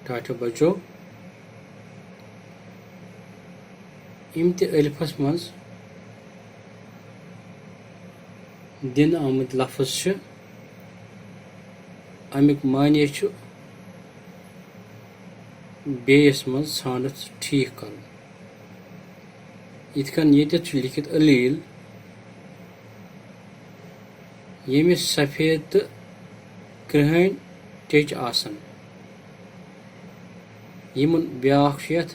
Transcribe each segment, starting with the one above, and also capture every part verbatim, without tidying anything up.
ٹاٹھیو بچو، یِم تہِ ألفَس منٛز دِنہٕ آمٕتۍ لفظ چھِ، اَمیُک معنی چھُ بیٚیِس منٛز ژھانٛڈتھ ٹھیٖک کرُن۔ یِتھ کٔنۍ ییٚتٮ۪تھ چھُ لیٚکھِتھ علیل، ییٚمِس سفید تہٕ کرٛہٕنۍ ٹیٚچ آسن۔ یِمن بیٛاکھ چھُ یَتھ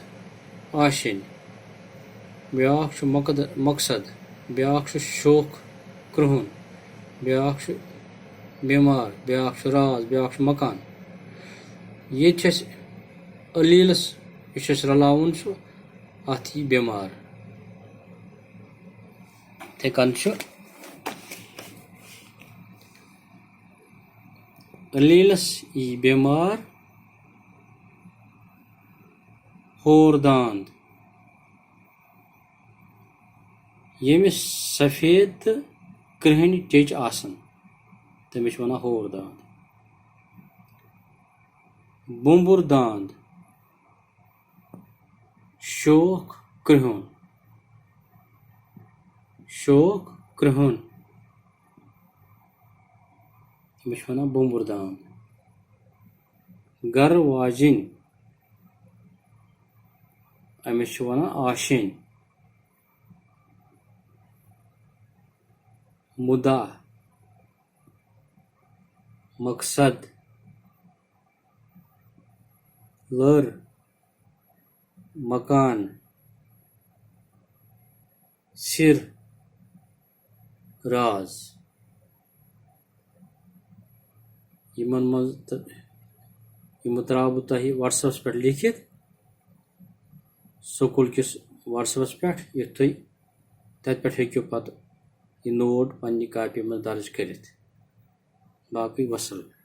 آشِنۍ، بیٛاکھ چھُ مقد-، مقصد، بیٛاکھ چھُ شوخ کرٛہُن، بیٛاکھ چھُ بٮ۪مار، بیٛاکھ چھُ راز، بیٛاکھ چھُ مکان۔ ییٚتہِ چھِ اَسہِ علیلس، یُس اَسہِ رلاوُن چھُ، اَتھ یی بٮ۪مار۔ یِتھَے کٔنۍ چھُ علیلس یی بٮ۪مار ہور داند، ییٚمِس سفید تہٕ کرٛہٕنۍ ٹیٚچ آسن، تٔمِس چھِ وَنان ہور داند۔ بومبُر داند، شوخ کرٛہُن، شوخ کرٛہُن، تٔمِس چھِ وَنان بومبُر داند۔ گرٕ واجِنۍ، أمِس چھِ وَنان آشِنۍ۔ مُدا، مقصد، لٔر، مکان، سِر، راز۔ یِمن منٛز تہٕ یِم ترٛاوٕ بہٕ تۄہہِ WhatsApp-س پٮ۪ٹھ لیکھِتھ، سکوٗل کِس WhatsApp-س پٮ۪ٹھ، یُتھ تُہۍ تَتہِ پٮ۪ٹھ ہیٚکِو پَتہٕ یہِ نوٹ پننہِ کاپی منٛز درٕج کٔرِتھ۔ باقٕے وسلام۔